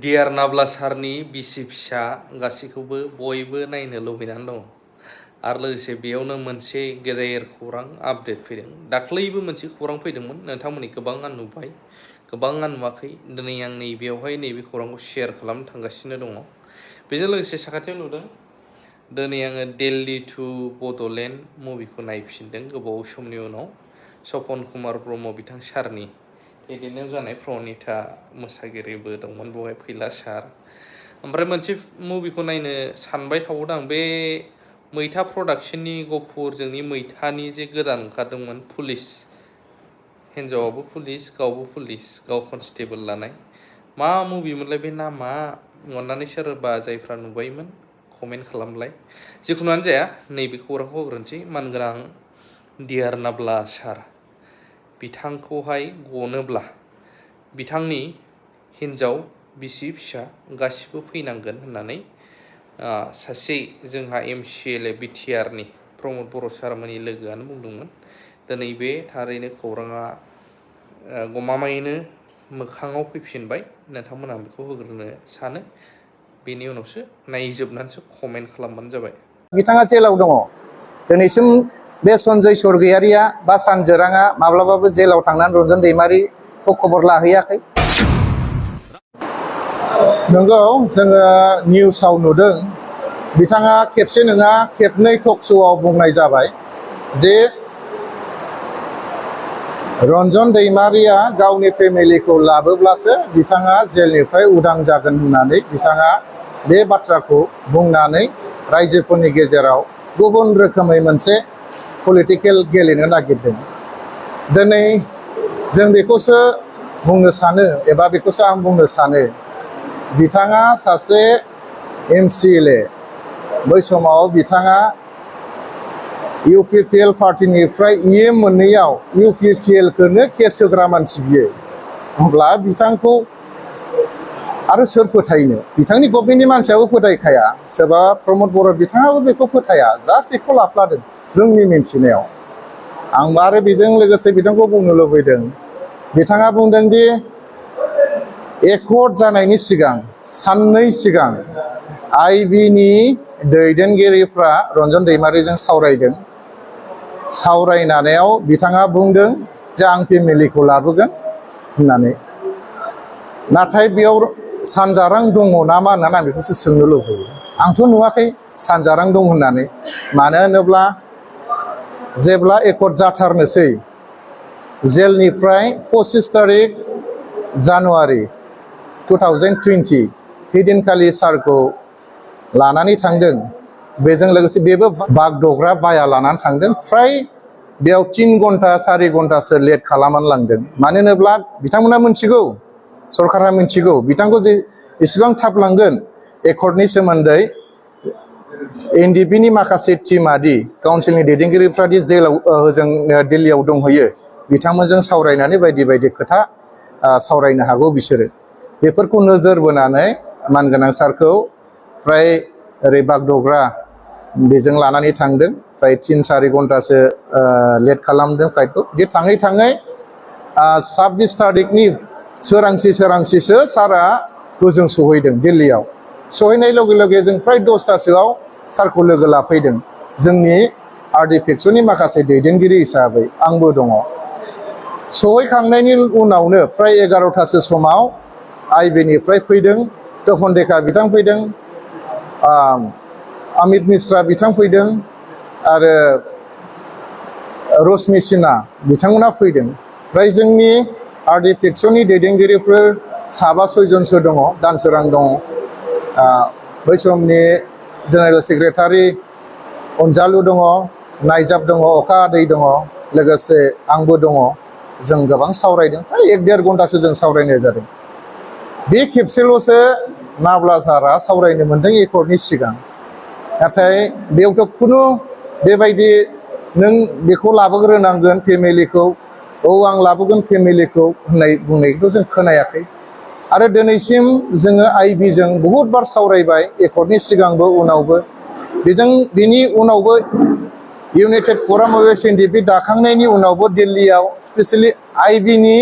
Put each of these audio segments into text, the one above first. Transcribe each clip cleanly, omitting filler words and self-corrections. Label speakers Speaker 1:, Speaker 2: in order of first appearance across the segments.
Speaker 1: Dear नाब्ला सारनि बिसि फिसा गासैखौबो बयबो नायनो लुबैनानै दङ आरो लोगोसे बेयावनो मोनसे गेदेर खौरां आपडेट फैदों। दाख्लैबो मोनसे खौरां फैदोंमोन, नोंथांमोननि गोबाङा नुबाय, गोबाङा नुवाखै। दिनै आं नैबेयावहाय नैबे खौरांखौ शेयार खालामनो थांगासिनो दङ। बेजों लोगोसे साखाथियाव नुदों दिनै आङो दिल्ली टु बड'लेण्ड मुभिखौ नायफिनदों गोबाव समनि उनाव। सपन कुमार ब्रह्म बिथां सारनि दैदेननायाव जानाय प्रनिता मोसागिरिबो दंमोन बेवहाय, फैला सार। ओमफ्राय मोनसे मुभिखौ नायनो सानबाय थाबावदों आं, बे मैथा प्रडाक्शननि गफुर जोंनि मैथानि जे गोदान ओंखारदोंमोन, पुलिस, हिन्जावाबो पुलिस गावबो पुलिस, गाव कनस्टेबल लानाय। मा मुभिमोनलाय बे नामा? अननानै सोरबा जायफ्रा नुबायमोन कमेन्ट खालामलाय। जिखुनुआनो जाया, नैबे खौरांखौ होग्रोनोसै। मानगोनां डियार नाब्ला सार बिथांखौहाय गनोब्ला बिथांनि हिन्जाव बिसि फिसा गासिबो फैनांगोन होननानै सासे जोंहा MCLA बिटिआरनि प्रमद बर' सारमोननि लोगोआनो बुंदोंमोन। दिनै बे थारैनो खौराङा गमामायैनो मोखाङाव फैफिनबाय। नोंथांमोनहा बेखौ होग्रोनो सानो, बेनि उनावसो नायजोबनानैसो कमेन्ट खालामबानो जाबाय।
Speaker 2: बिथाङा जेलाव दङ। दिनैसिम बे सन्जय स्वर्गियारिया बा सानजोराङा माब्लाबाबो जेलाव थांनानै रन्जन दैमारिखौ खबर लाहैयाखै। नंगौ, जोङो निउसाव नुदों बिथाङा खेबसे नङा खेबनै टक श'आव बुंनाय जाबाय जे रन्जन दैमारिया गावनि फेमिलिखौ लाबोब्लासो बिथाङा जेलनिफ्राय उदां जागोन होननानै बिथाङा बे बाथ्राखौ बुंनानै रायजोफोरनि गेजेराव गुबुन रोखोमै मोनसे पलिटिकेल गेलेनो नागिरदों। दिनै जों बेखौसो बुंनो सानो, एबा बेखौसो आं बुंनो सानो, बिथाङा सासे MCLA। बै समाव बिथाङा UPPL पार्टिनिफ्राय EM मोननैयाव UPPL-खौनो केस होग्रा मानसि बियो। अब्ला बिथांखौ आरो सोर फोथायनो? बिथांनि गभर्नमेन्टनि मानसियाबो फोथायखाया, सोरबा प्रमद बर' बिथाङाबो बेखौ फोथाया, जास्ट बेखौ लाफ्लादों जोंनि मिन्थिनायाव। आंबो आरो बेजों लोगोसे बिथांखौ बुंनो लुबैदों, बिथाङा बुंदों दि एकर्ड जानायनि सिगां साननै सिगां IB-नि दैदेनगिरिफ्रा रन्जन दैमारिजों सावरायदों। सावरायनायाव बिथाङा बुंदों जे आं फेमिलिखौ लाबोगोन होननानै। नाथाय बेयाव सानजारां दङ नामा होननानै आं बेखौसो सोंनो लुबैयो। आंथ' नुवाखै सानजारां दं होननानै। मानो होनोब्ला जेब्ला एकर्ड जाथारनोसै, जेलनिफ्राय 25 तारिख जानुवारि 2020 हैदिनखालि सारखौ लानानै थांदों। बेजों लोगोसे बेबो बागदग्रा बाया लानानै थांदों। फ्राय बेयाव 3 घन्टा 4 घन्टासो लेट खालामनानै लांदों। मानो होनोब्ला बिथांमोना मिथिगौ, सरकारा मिथिगौ, बिथांखौ जे एसेबां थाब लांगोन, एकर्डनि सोमोन्दै NDP-नि माखासे टिमादि काउन्सिलनि दैदेनगिरिफ्रादि जेलाव ओजों दिल्लीयाव दंहैयो, बिथांमोनजों सावरायनानै बायदि बायदि खोथा सावरायनो हागौ बिसोरो। बेफोरखौ नोजोर बोनानै मानगोनां सारखौ फ्राय ओरै बागदग्रा बेजों लानानै थांदों। फ्राय 3-4 घन्टासो लेट खालामदों फ्लाइटखौ। बे थाङै थाङै 26 तारिखनि सोरांसिसो सारा होजों सहैदों दिल्लीयाव। सहैनाय लगे लगे जों फ्राय 10टासोआव सारखौ लोगो लाफैदों। जोंनि RD फेक्सननि माखासे दैदेनगिरि हिसाबै आंबो दङ। सहैखांनायनि उनावनो फ्राय 11टासो समाव IB-निफ्राय फैदों, तपन डेका बिथां फैदों, अमित मिश्रा बिथां फैदों, आरो रश्मि सिन्हा बिथांमोना फैदों। फ्राय जोंनि RD फेक्सननि दैदेनगिरिफोर 7-6 जनसो दङ। दानसोरां दङ, बै समनि जेनेरेल सेक्रेटारि अनजालु दङ, नायजाब दङ, अखा आदै दङ, लोगोसे आंबो दङ। जों गोबां सावरायदों, फ्राय 1-1.5 घन्टासो जों सावरायनाय जादों। बे खेबसेल'सो नाब्ला सारा सावरायनो मोनदों एकर्डनि सिगां। नाथाय बेयावथ' खुनु बेबायदि नों बेखौ लाबोग्रोनांगोन फेमिलिखौ, औ आं लाबोगोन फेमिलिखौ होननाय बुंनायखौ जों खोनायाखै। आरो दिनैसिम जोङो IB-जों बहुद बार सावरायबाय, एकर्डनि सिगांबो उनावबो। बेनि उनावबो इउनाइटेड फराम अफ एक्स NDP दाखांनायनि उनावबो दिल्लीयाव स्पेसियेलि IB-नि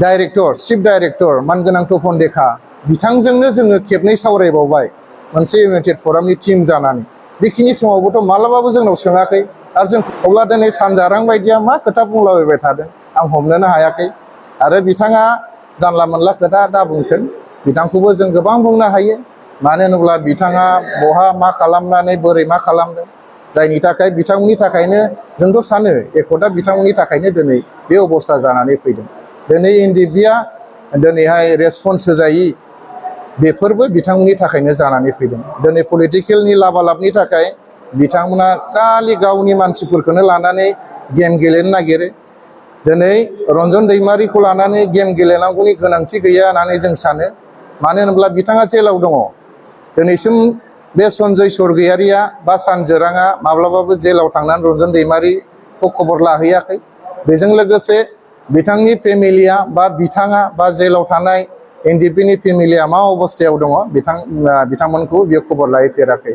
Speaker 2: डाइरेक्टर, चिफ डाइरेक्टर मानगोनां तपन डेका बिथांजोंनो जोङो खेबनै सावरायबावबाय मोनसे इउनाइटेड फरामनि टीम जानानै बेखिनि समावबोथ' मालाबाबो जोंनाव सोङाखै आरो जों अब्ला दिनै सानजारां बायदिया मा खोथा बुंलाबायबाय थादों आं हमनोनो हायाखै आरो बिथाङा जानला मोनला खोथा दा बुंथों बिथांखौबो जों गोबां बुंनो हायो मानो होनोब्ला बिथाङा बहा मा खालामनानै बोरै मा खालामदों जायनि थाखाय बिथांमोननि थाखायनो जोंथ' सानो एकदा बिथांमोननि थाखायनो दिनै बे अबस्था जानानै फैदों दिनै एनडिएफबिआ दिनैहाय रेसपन्स होजायि बेफोरबो बिथांमोननि थाखायनो जानानै फैदों दिनै पलिटिकेलनि लाबालाबनि थाखाय बिथांमोना खालि गावनि मानसिफोरखौनो लानानै गेम गेलेनो नागिरो दिनै रन्जन दैमारिखौ लानानै गेम गेलेनांगौनि गोनांथि गैया होननानै जों सानो मानो होनोब्ला बिथाङा जेलाव दङ दिनैसिम बे सन्जय सरगयारिया बा सानजोराङा माब्लाबाबो जेलाव थांनानै रन्जन दैमारिखौ खबर लाहैयाखै बेजों लोगोसे बिथांनि फेमिलिया बा बिथाङा बा जेलाव थानाय एनडिएफबिनि फेमिलिया मा अबस्थायाव दङ बिथांमोनखौ बियो खबर लाहैफेराखै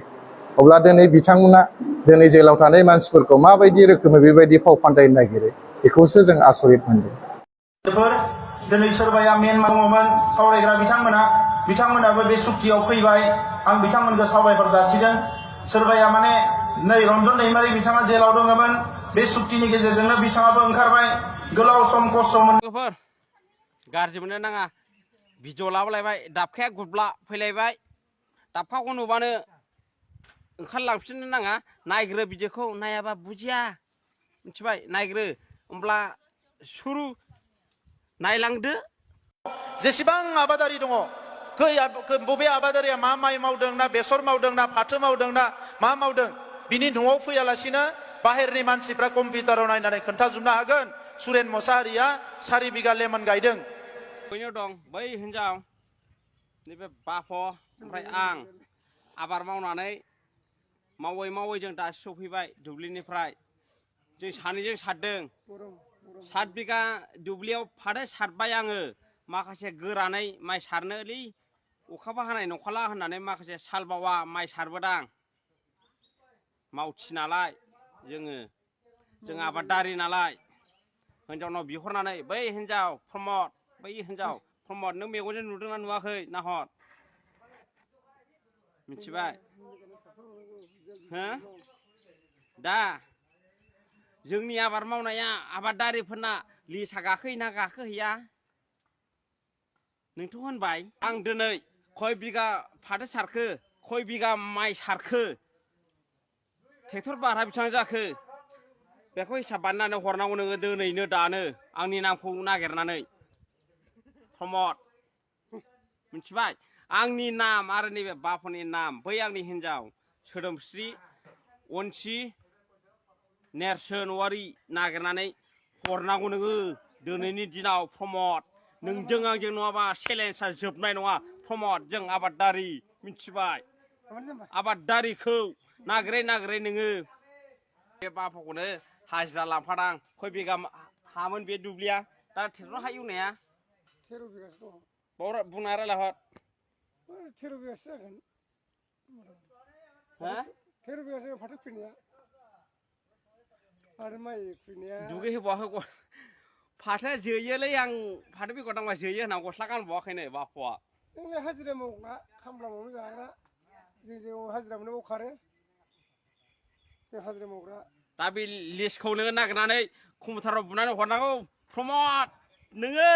Speaker 2: अब्ला दिनै बिथांमोना दिनै जेलाव थानाय मानसिफोरखौ माबायदि रोखोमै बेबायदि फाव फान्दायनो नागिरो बेखौसो जों आसरित मोनदों
Speaker 3: दिनै सोरबाया मेन दङमोन सावरायग्रा बिथांमोनाबो बे सुक्तियाव फैबाय आं बिथांमोनखौ साबायखर जासिदों सोरबाया माने नै रन्जन दैमारि बिथाङा जेलाव दङमोन बे सुक्तिनि गेजेरजोंनो बिथाङाबो ओंखारबाय गोलाव सम खस्थ' मोनदों
Speaker 4: गाज्रि मोननो नाङा भिडिअ लाबोलायबाय दाबखाया गुदब्ला फैलायबाय दाबखाखौ नुबानो ओंखारलांफिननो नाङा नायग्रो भिडिअखौ नायाबा बुजिया मिथिबाय नायग्रो होमब्ला सुरु नायलांदो
Speaker 3: जेसेबां आबादारि दङ बबे आबादारिया मा माइ मावदों ना बेसर मावदों ना फाथो मावदों ना मा मावदों बिनि न'आव फैयालासिनो बाहेरनि मानसिफ्रा कम्पिउटाराव नायनानै खोन्थाजोबनो हागोन सुरेन मोसाहारिया 4 बिघा लेमन गायदों
Speaker 4: बैयाव दं बै हिनजाव नैबे बाप' ओमफ्राय आं आबाद मावनानै मावै जों दासो सफैबाय दुब्लिनिफ्राय जों सानैजों सारदों 7 बिघा दुब्लियाव फाथो सारबाय आङो माखासे गोरानै माइ सारनोलै अखाबो हानाय नंखाला होननानै माखासे सालबावा माइ सारबोदां मावथि नालाय जों आबादारि नालाय हिनजावनाव बिहरनानै बै हिनजाव प्रमद नों मेगनजों नुदोंना नुवाखै नाहर मिथिबाय हो दा जोंनि आबाद मावनाया आबादारिफोरना लिसा गाखोहैना गाखोहैया नोंथ' होनबाय आं दिनै खय बिघा फाथो सारखो खय बिघा माइ सारखो ट्रेक्टर भारा बेसेबां जाखो बेखौ हिसाब बानायनानै हरनांगौ नोङो दिनैनो दानो आंनि नामखौ नागिरनानै प्रमद मिथिबाय आंनि नाम आरो नैबे बापनि नाम बै आंनि हिनजाव सोदोमस्रि अनसि नेरसोन औवारि नागिरनानै हरनांगौ नोङो दिनैनि दिनाव प्रमद नोंजों आंजों नङाबा चेलेन्जआ जोबनाय नङा प्रमद जों आबादारि मिथिबाय आबादारिखौ नागिरै नोङो बे बापखौनो हाजिरा लांफादां खय बिघा हामोन बे दुब्लिया दा ट्रेक्टर हा एवनाया
Speaker 5: 13 बिगासो दं
Speaker 4: बाव बुंना रायलायहर
Speaker 5: 13 बिगासो जागोन
Speaker 4: हा
Speaker 5: 13 बिगासो फाथो खुबैनाया आरो माइ खुबैनाया
Speaker 4: दुगै होबावाखै फाथोआ जोयोलै आं फाथो बेगर दांबा जोयो होनना गस्ला गानबावाखैनो बापआ
Speaker 5: जोंलाय हाजिरा मावग्रा खामला मावनो जाग्रा जों हाजिरा मोननायाव खारो जों हाजिरा मावग्रा
Speaker 4: दा बे लिस्टखौ नोङो नागिरनानै कम्पिउटाराव बुनानै हरनांगौ प्रमद नोङो